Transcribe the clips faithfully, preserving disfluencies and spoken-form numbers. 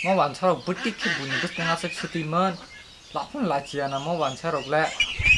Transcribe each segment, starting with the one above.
Mo wansarok bwtwi khe buini bwskango aswk swtwi man. Laphang lachiya na mo wansarok le.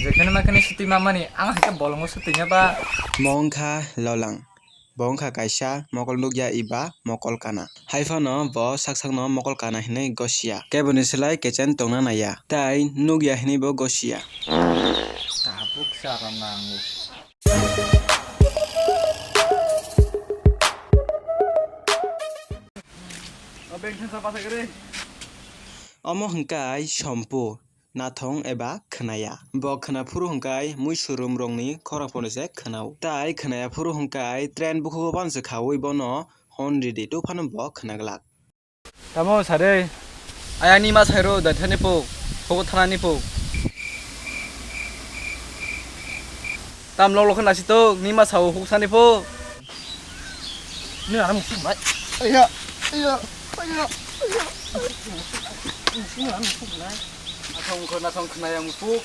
Jekheno makheno swtwi ma mani, ang hai khe bolongo swtwi nya ba. Mo wngkha Lolang. Bo wngkha kaisa mokol nukya eba mokol kana. Hai phano bo sak sakno mokol kana hinwi gosiya. Keboni slai kechen tongna naiya. Tai nukya hinwi bo gosiya. Tabuk chara nango. Omo hwnkhe sompu, nathong eba khwnaya. Bo khwna phuru hwnkhe muisurum rokni khorang phano se khwnao. Tai khwnaya phuru hwnkhe train bukhugo phano se khaui bono hon ridi, to phano bo khwna glak. Tamo sare. Ayang ni ma sairo da thani po. Pogo thana ni po. Tam lok lok na si to ni ma sao huk sani po. Ni aram sung mai. Aya, aya, aya, aya. Ni aram sung mai. Nathong kho, nathong khna yang pu.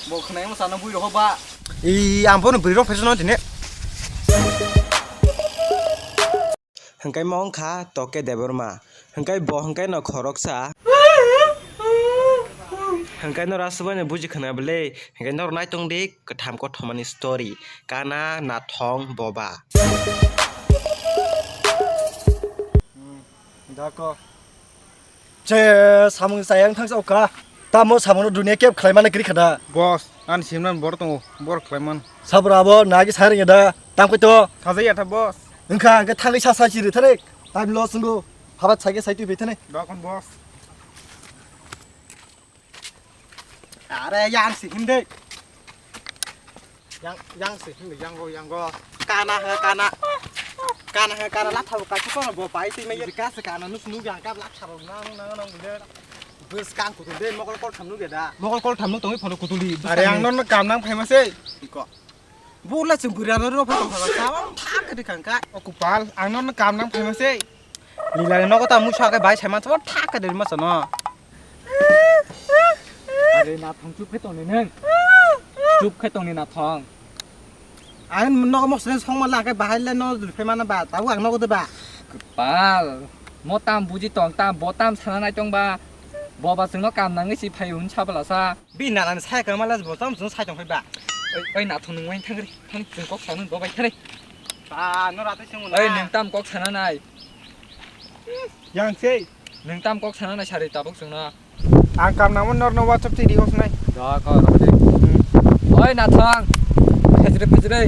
Bo khna yang sana bui roho ba. I, ang bono bui roho pheso no dine. Hwnkhe mo wngkha Toke Debbarma. Hwnkhe bo hwnkhe no khoroksa. Hwnkhe no rasubani buji khwna bwle. Hwnkhe norok naitong di kwtham kothomani story. Kana nathong boba. Dako. Che samung sayang thangsa oka. Tamo samungno dunia kep khlaimana kiri khada. Boss, ani simran bor tongo, bor khlaiman. Sabra abo nagi saring da. Tam koi to. Thajai ya tha boss. Wngkha, wngkha thangwi sa sa chiri thare. Time loss wngkha. Habat saike sai twi bai thane. Dokon boss. Are yang si him de. Yang, yang si him de, yang go, yang go. Kana ha, kana. Kana ha, kana la thabo ka ko bo pai ti me. Ka se kana nus nu yang ka la thabo na na na de. Bus kang kutul de mokol kol tham nu ge da. Mokol kol tham nu tongwi phono kutuli. Are ang non kam nang phaima se. Iko. Bula chwng bwrwi ano rw phai tongkha ba, chama thak khe de khangkha. O kupal, ang no kam nang phaima se. Lila ni nogo ta musa khe bai sai mansa thak khe de masa no. Are nathong chup khe tongni neng. Chup khe tongni nathong. Ang nogo mosle songma la khe bahai le no dul phaimana ba, tabo ang nogo de ba. Kupal, mo tam buji tong tam, bo tam sana nai tong ba. Bo ba chwngno kam nangwi si phai hwn sa bwlasa. Bini nanani saya kwrwma le bo tamo chwng sai tong phai ba. Oi, oi, nathong nwng uain thangri, thani chwng kok sanani bo bai thari. Ba, no rate chwng. Oi, nwng tam kok sana nai. Yang sei. Nwng tam kok sana nai sari tabuk chwngno. Ang kam nangma norno WhatsApp twi di hok nai. Da ka rode. Oi, nathong. Phejre, phejre.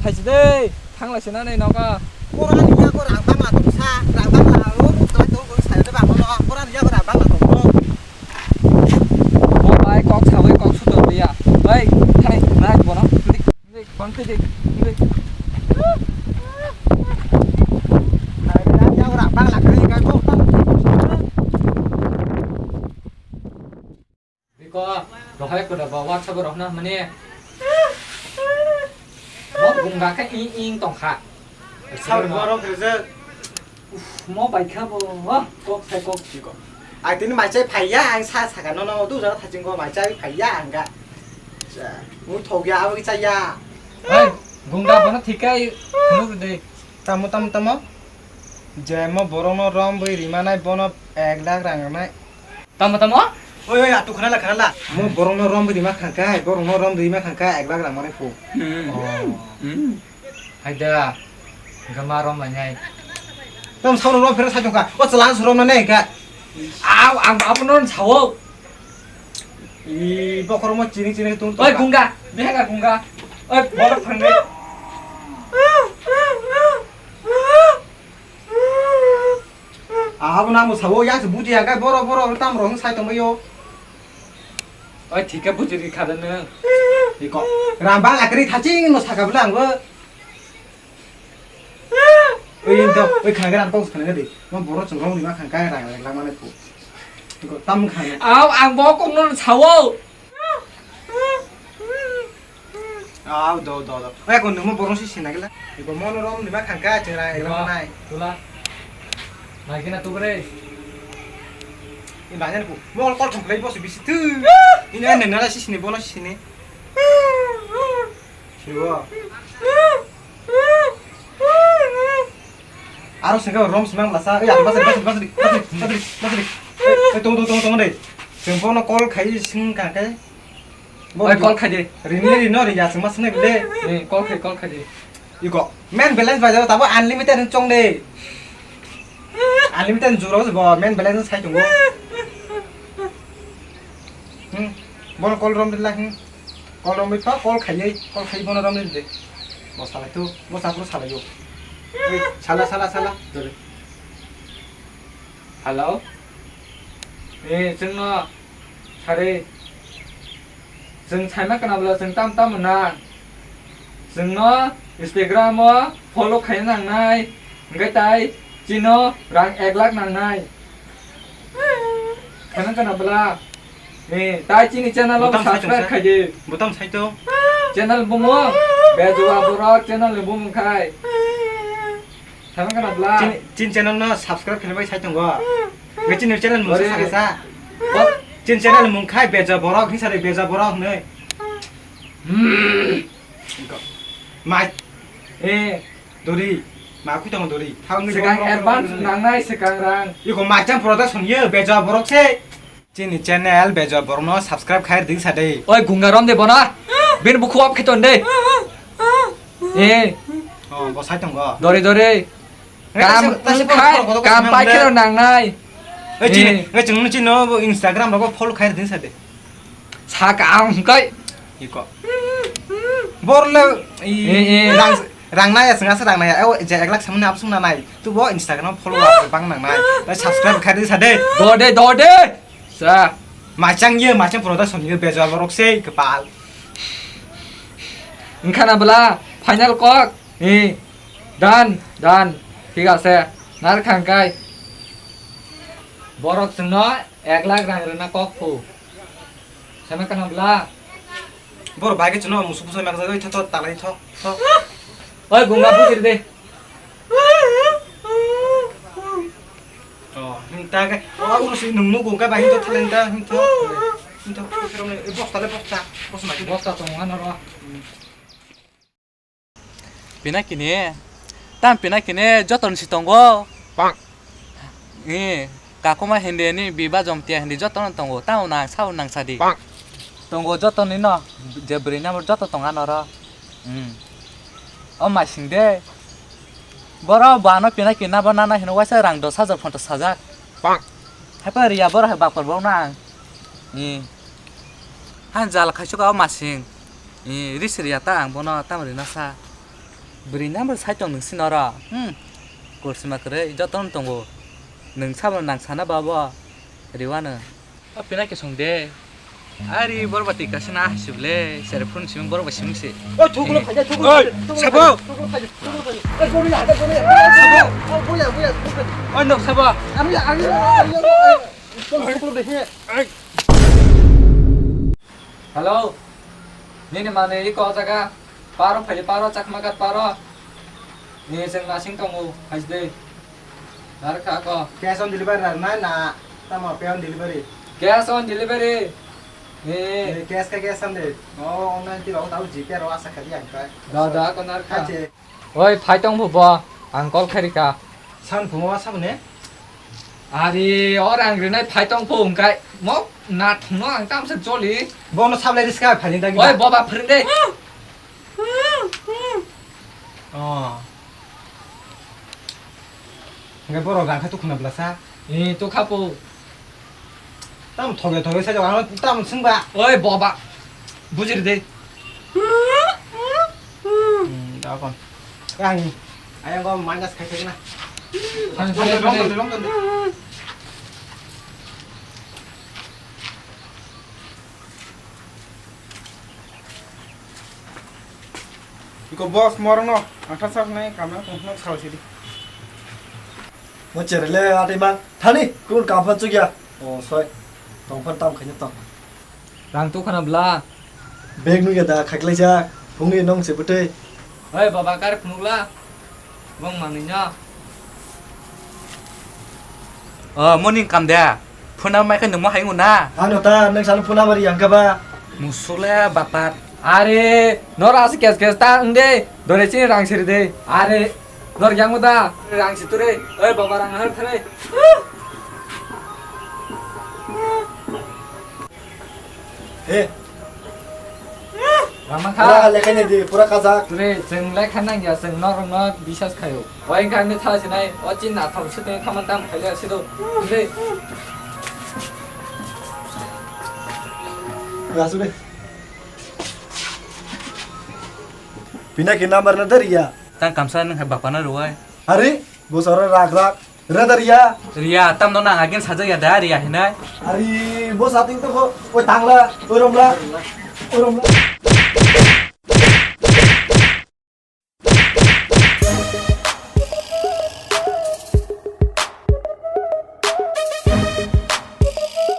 Phejre. Thang lai sina nei noka. Ora ni ya ko rang bang la tong sa, rang bang la ro ro to to ko sa de ba ko no. Ora ni ya ko rang bang la tong ko. Bo bai kok sa bai kok su to ya. Bai, thai nai bo no. Dik, dik, bang ke dik, dik. Ai, ya ko rang bang la ke ga ko. Biko, rohai kuda ba WhatsApp rohna mane. Mo gunga khe ing ing tongkha. Sal borok rijak. Uf, mo baikha bo. Kok sai kok. Biko. Ai tini mai chai phaiya, ang sa saka no no, tu jara thaching ko mai chai phaiya ang ga. Cha, mu thok ya, ang cha ya. Oi, gunga bono thikai, phunuk de. Tamo, tamo, tamo. Je mo borokno rom bwi rimanai bono ek lakh rang rwnai. Tamo, tamo? Oi, oi, atu khana la, khana la. Mo borokno rom rima khangkha, borokno rom rima khangkha, ek lakh rang mani phu. Hmm. Oh. Hmm. Haida, gama rom lainai. Tamo sabono rom phera sai tongkha. O chwla su rom nai kha. Au, ang abono sao. I bokhoromo chini chini tung oi, tongkha. Gunga, behaga gunga. Oi, borok thangni. Ahabo nang bo sabo, yang se buji ya, kai boro, boro, tam rong sai tongbaio. Oi, thik khe buji ri kha de nang. Iko, rang bang akri thaching no saka bwle ang bo. Oi, ento, oi, khana gra, tong khana gra de. Mo boro chong rong ni ma khang kai rang, rang, rang mane phu. Iko, tam khana. Au, ang bo kong no sao. Au, do, do, do. Oi, ko nwng mo borong si sina gila. Ibo mo no rom ni ma khang ka chera ila nai. Tula. Nai gina tu bre. Ni ba jan ku. Mo kol thong khlai bo si bisi tu. Ini ane nala si sini bono si sini. Siwa. Aro sengke rom sumang lasa. Ei, ang basri, basri, basri, basri, basri, basri. Ei, ei, tong, tong, tong, tong, dei. Sengke bono call khai sing ka ke. Oi, call khai de. Rini, rino, ri ya sengma sene bile. Eh, call khai, call khai de. Iko, main balance bai jabo, tabo unlimited ni chong de. Unlimited juro bo, main balance sai tongo. Hmm, bono call rom de la, hmm. Call romwi pha, call khaiwi, call khaiwi bono romwi de. Bo salai tu, bo sapro salai yo. Ei, sala, sala, sala. Dole. Hello? Eh, chwngno sari. Chwng saima kana bwla chwng tam tam na. Chwngno Instagram o follow khaina nangnai. Hwnkhe tai chino rang ek lakh nangnai. Khana kana bwla? Ni tai chini channel o Butang sai subscribe tongsa. Khai di. Butang sai to. Channel bumo Bejua Borok channel ni bumung khai. Khana kana bwla? Chin, chin channel no subscribe khlai bai sai tongo. Nge chini channel mung Bore. Sa sa. Bo- Chin channel mung khai Bejua Borok hinsa de Bejua Borok hinwi. Hmm. Mai. Eh. Dori, ma khui tongo dori. Thang ni Sekang bong bong advance bong. Nangnai sekang rang. Iko maichang production ye beja borok se. Chini channel beja borok no subscribe khai ding sa de. Oi gunga rom de bona. Bin bukhu up khiton de. Eh. Oh, bo sai tongo. Dori dori. Ngai Kam tasi, tasi khai, borok borok kam borok pai borok kheno nangnai. Oi chini, Eh. Ngai chini chini no bo Instagram rogo follow khai ding sa de. Saka ang kai. Iko. Borle i Eh, eh. Rang rang naya sengasa rang naya. Eh, je ek lakh samani absung na nai. Tu bo Instagram follower bang nang nai. Tai subscribe khai di sa de. Do de, do de. Sa. Machang ye, machang production ye beja borok sei kepal. Engkhana bela final kok. Eh. Dan, dan. Thik ase. Nar khang kai. Borok chwngno ek lakh rang rwna kok phu. Sama kana bla? Bor bai ke chwngno musuk musuk mak jagoi tho tho talai tho tho. Oi gunga bujir de. Oh, hinta ke. Oh, uru si nung nugo ka bai hinta thaleng ta hinta. Hinta. Bosta le bosta. Bosta ma. Bosta tong ano ro. Pinakini, tam pinakini joton si tongo. Pang. Ni kakuma hindi ni biba jomtia hindi joton tongo. Tamo nang sao nang sadi. Pang. Tongo joton ni no, je bwrwi number joto tonga noro. Hmm. O masing de. Boro bano pinakini nabo nana hino waisa rang dos hajar phantos hajar. Pang. Haipa riya boro hai bakor bo nang. Ni. Han jal khaisuk o masing. Ni ris riya ta ang bono tam rina sa. Bwrwi number sai tong nung sino ro. Hmm. Korsima kwrwi joto no tongo. Nung sabo nang sana babo. Riwano. O pina ke song de. Ari borba ti kasana hasible. Sere phun sim borba sim se. Oi, thuklo khaja, thuklo Oi, khaja, thuklo sabo. Khaja, thuklo khaja, thuklo khaja. Oi, gomi la, gomi la. Sabo. Oi, goya, goya, goya. Oi, nok sabo. Ari, ari, ari, ari. Thuklo, thuklo de he. Ai. Hello. Nini mane iko jaga. Paro phai paro chakma kat paro. Ni jeng nasing tongo hajde. Dar kha ko. Cash on delivery na na. Tamo pay on delivery. Cash on delivery. Ni. Ni cash ka cash on de. O online ti ba tau GPay ro asa khadi ang kai. Da da ko nar kha. Ache. Oi, phai tong phu bo, ang call khairi ka. San phungo wa sabune? Ari, or ang rinai phai tong phu wngkai. Mo na thungno ang tam se joli. Bono sablai riska phai dagi. Oi, boba phring de. Oh. Ngai borok rang kha tu khuna blasa. Ni to khapo. Tam thoge thoge sai jago, ano tam singba. Oi boba. Bujir de. Hmm, da kon. Ang ayang ko minus khai khai na. Ang Lom, lom, lom, lom, lom. Iko boss morong no, ang thasa nai kamna kung no sao sidi. Mo chere le atai ma, thani, kun kam phan chukya. O, soi. Tong phan tam khaina tong. Rang tu khana bla. Bag nu ya da khaklai ja, phung ni nong se butei. Hei baba kar phunuk la. Bong manwi no. O, morning kam de. Phuna mai khe nungmo hai wngna. Ano ta, nang sano phuna mari yang kaba. Musuk le bapat. Are, nora se kes kes ta wng de. Dore chini rang seri de. Are. Nor yang da, rang si ture. Oi baba, rang har thare. He. Rang man kha. Pura lekha ni di, pura kajak. Ture, chwng lekha nang ya, chwng nor nor bisas khayo. Oi kha ni tha sinai, o chin na thom sute thaman tam khaile sido. Ture. Rasu de. Pinaki number na dar ya. Tang kamsa nang hai bapana ruwai. Hari, bosora rak rak. Radar ya. Riya, tam no nang agin saja ya da, riya hinai. Hari, bo sating to ko, oi tangla, oi romla, oi romla.